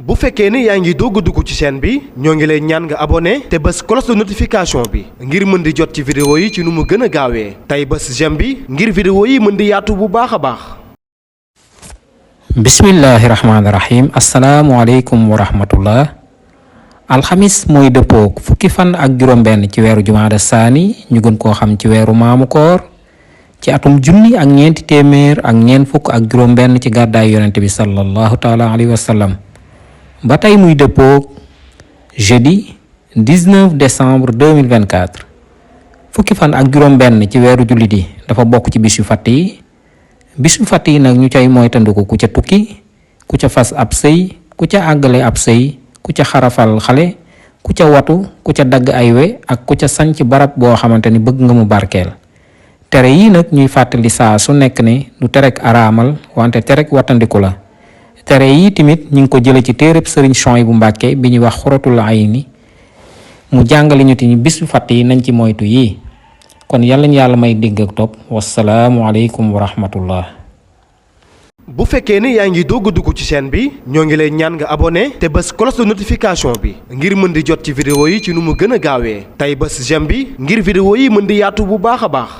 bu fekkee ni yaa ngi doog a dugg ci chaîne bi ñoo ngi lay ñaan nga abonné te bës cloche de notification bi ngir mën di jot ci vidéo yi ci nu mu gën a gaawee tey bës j'aime bi ngir vidéo yi mën di yaatu bu baax a baax. bismillahi rahmaani rahim asalaamualeykum wa rahmatullah. alxamis mooy dëppook fukki fan ak juróom-benn ci weeru jumaada saani ñu gën koo xam ci weeru maamu koor ci atum junni ak ñeenti téeméer ak ñeent fukk ak juróom-benn ci gàddaay yonente bi sallallahu taala alayhi wa sallam. ba tey muy dëppook jeudi 19 décembre 2024 fukki fan ak juróom-benn ci weeru jullit yi dafa bokk ci bis yu fàtt yi. bis yu fàtt yi nag ñu cay moytandiku ku ca tukki ku ca fas ab sëy ku ca àggale ab sëy ku ca xarafal xale ku ca watu ku ca dagg ay we ak ku ca sanc barab boo xamante ni bëgg nga mu barkeel. tere yi nag ñuy fàttali saa su nekk ne du terek araamal wante terek wattandiku la. tere yi tamit ñu ngi ko jële ci téereb sëriñ Souhaïbou Mbàkke bi ñuy wax xuratul ayni mu jàngale ñu ti bis yu fàtt yi nañ ci moytu yi. kon yàlla ñu yàlla may dégg ak topp wasalaamu aleykum wa rahmatullah. bu fekkee ni yaa ngi doog a dugg ci chaîne bi ñoo ngi lay ñaan nga abonné te bës cloche de notification bi ngir mën di jot ci vidéo yi ci nu mu gën a gaawee tey bës j'aime bi ngir vidéo yi mën di yaatu bu baax a baax.